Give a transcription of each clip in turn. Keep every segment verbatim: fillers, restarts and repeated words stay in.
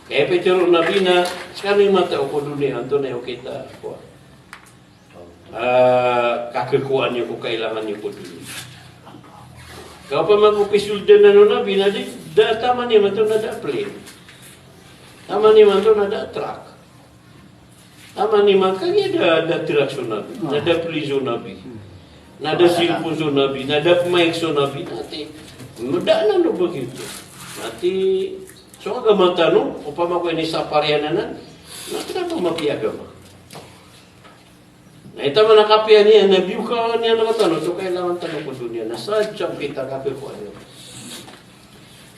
Kaya pitharo o Nabi na, skano i matao ko doniya, antonaa i okit a, kowa, ah, kakhakowa niyo ko kailangan niyo ko doniya. Ka opama ko pisold anan o Nabi na di, da taman imanto na da plane. Taman imanto na da truck. Taman imanto na da, da truck so Nabi, na da plane so Nabi, na da cellphone so Nabi, na da mic so Nabi, na ti, da anan o ba giyoto. Na ti, so agama tano, opama ko inisapar iyan anan, na kna ba mapiya agama. Na itaman a kapiya niyan na biyokawan iyan a tano so kailangan tano ko doniya, na sadn sa okit a kakhakowa niyan.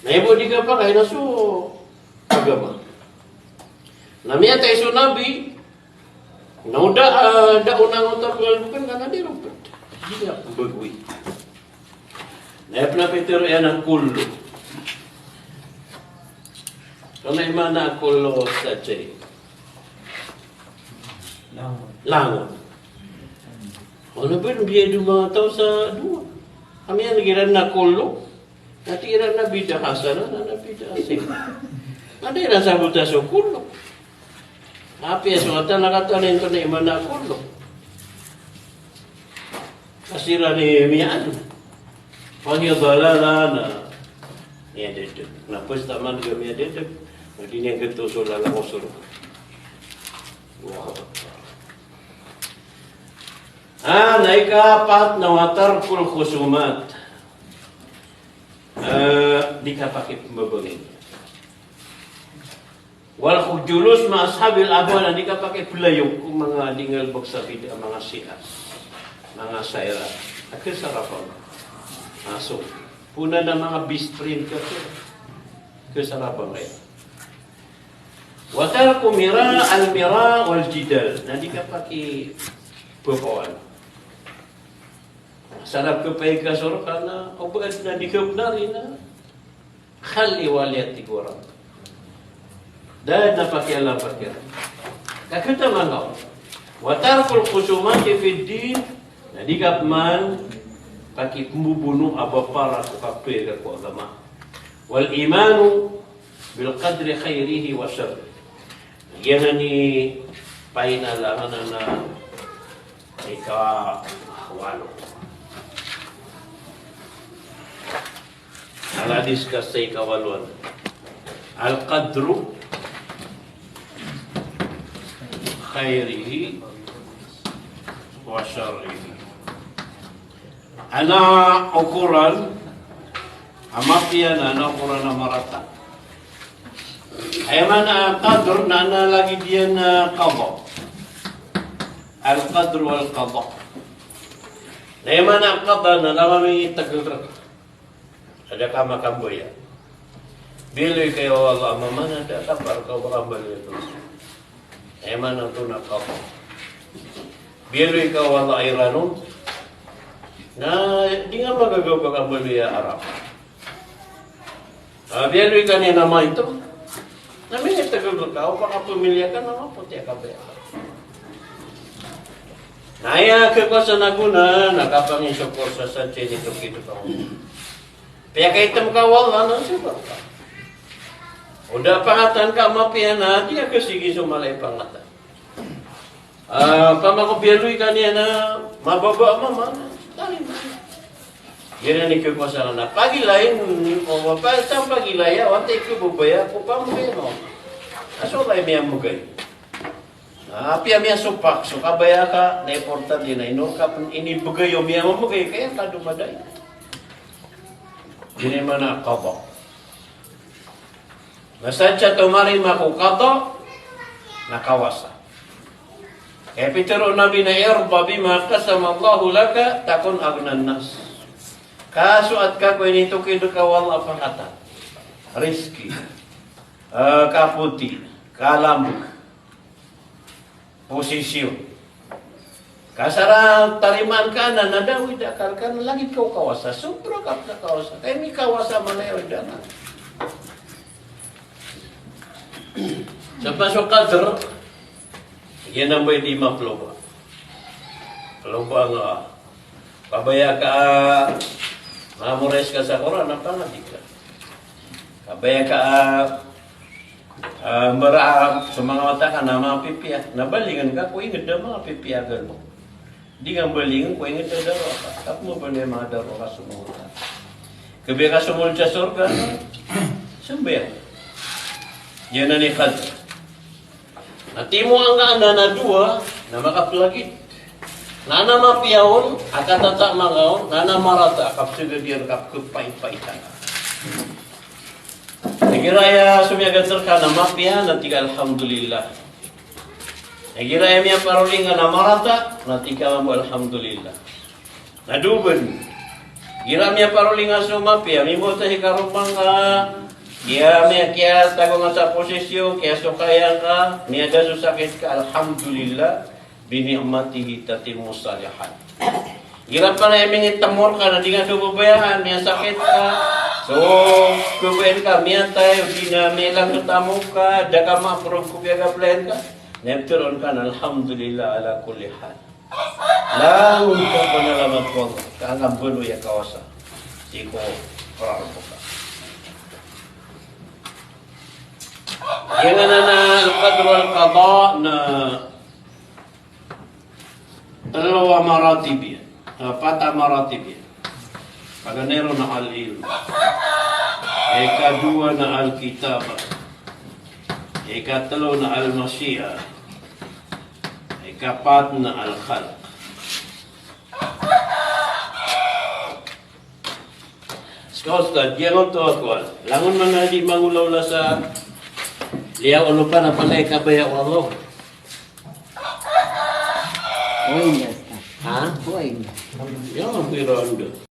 Na ibo di kapakay na so agama. Na miyatay so Nabi, na o da, ah, da o nangoto a pngalbkn ka na di ron pd. Di niyan pmbagoy. Na aya pn a pitharo iyan a kullu. Antonaa i maana a kullu sa chay? Langon. Langon. Ano ba, biya dn o manga taw sa dowa. Aya miyan iran na kullu. Na tig iran na bid'ah hasanah, na, na bid'ah hasanah. Na di iran sabota so kullu. Apiya so wata na katawan iyan antonaa i maana a kullu. Ka siran i miyaadn. Fahiya dalalah, na miyadadg. Na pos taman ka miyadadg, na di niyan gto so lalan ko sorga. Allahu Akbar. Ah, na ikapat na wa tarkul khusumat. Eh, di kapakipmbabangin. Wal julus ma ashabil ahwa, na di kapakiplayok ko manga di ngalbk sa bid'ah, manga Shia, manga Asha'irah. A khasarabang. Aso. Pona na manga best friend ka, khasarabang aya. Wa tarku mira, al mira wal jidal. Na di kapakiphapawan. Sa na kapakiphapawan ka sorga na, o ba adn a di kabnar iyan na. Khalli waliya, tig o Rabb. Da dn a pakialam, pakialam. Ka khataman ka. Wa tarkul khusumati fid din, na di ka pman pakipmbobono a ba para ko kapphayag ko agama. Wal imanu bil qadri khairihi wa sharrihi. Giyanan i painalahanan a ikawalo. Al hadis ka sa ikawalo an. Al qadru khairihi wa sharrihi. Adn a okoran a mapiya na adn a okoran a marata. Aya maana a qadr na adn a lagid iyan a qada. Al qadr wal qada. Na aya maana a qada na adn a manga mitagal rk. Adn a kamakambaya. Biloy ka o Allah a mama na da a kapar ka o ba kambaloy a dosa. Aya maana oto na qada. Biloy ka o Allah a Iran on. Na di nga magagaw ka kambaloy a Arab. Ah, biloy ka niyan a maito. Na minitagal ka o pakapamilya ka na mapoti a kabaya. Na aya khakowasa na gona na kapangni so kowasa sa tiyani to kito ka. Piyakaitm ka o Allah na so ba ka. O da pangatan ka mapiya na di a kasigi so mala i pangatan. Ah, pamako bialoy ka niyan a mababa a mama, tarim. Giyanan i khakowasa na pagilay, o pa, sa pagilay a, wata i kababaya ko pamagay no. Aso ka i miyamagay. Ah, apiya miyasopak so kabaya ka, na importante na ino ka pn inibgay o miyamamagay, kaya ka domaday. Giyanan i maana a qada. Na sadn sa tomarima ko qada na kawasa. Kaya pitharo o Nabi na, "Irda bima qasama Allahu laka takun aghnan nas." Kasoat ka ko initoki rka o Allah a pangkatan. Rizki. Eh, kapoti. Kalambk. Posisyon. Ka sa tarimaan ka anan na da a wida akal ka na lagid ka o kawasa. Sobra ka pn a kawasa. Ka inikawasa man a wida na. Sa paso qadr, giyanan ba i di maploba. Ploba nga. Kabaya ka a, memorize ka sa Qur'an, na pangadi ka. Kabaya ka a, a, Ah, mbara so manga wata ka na mapipiya. Na balingan ka ko ingd a mapipiya a galbk. Di nga balingan ko ingd a daro ka. Ka pmbaloy a manga daro ka so manga wata. Kabiya ka somold sa sorga na sambayang. Giyanan i Khadr. Na timo angka anan a dowa na makaplagid. Na anan a mapiya on a katatama ngka on, na anan a marata a kapsagad iyan, kapkapaipaita ngka. Igira aya somiyagat rka na mapiya, na tig ka alhamdulillah. Igira aya miyaparoli ngka na marata, na tig ka mambo alhamdulillah. Na dowa bn. Igira miyaparoli ngka so mapiya, mimawta si karoma ngka, kiya miya, kiyatago ngka sa posisyon, kiyasokaya ngka, miyada so sakit ka, alhamdulillah, bi ni'matihi tatimmus salihat. Igira pn aya minitamo rka na di ngka dowa babayaan, miyasakit ka, so babayaan ka miyatay, odi na miyailay so tamok ka, da ka ma-approve ko piyag-applyan ka, na iptharoon ka na alhamdulillah ala kulli hal. Langon ka panalamat ko Allah, ka angka mbaloy a kawasa sii ko rarbo ka. Giyanan a al-qadr wal qada na tlo a maratib iyan, ah, pat a maratib iyan. Paganay ron na al-ilm. Ikadowa na al-kitabah. Ikatlo na al-mashi'ah. Ikapat na al-khalq. Ska Ustadh, giyangkoto a kowan. Langon man a di mangolaola sa liyawaw o lopa na palaya i kabaya o Allah. Oway, Ustadh. Ha? Oway. Giyangkoto i ronda.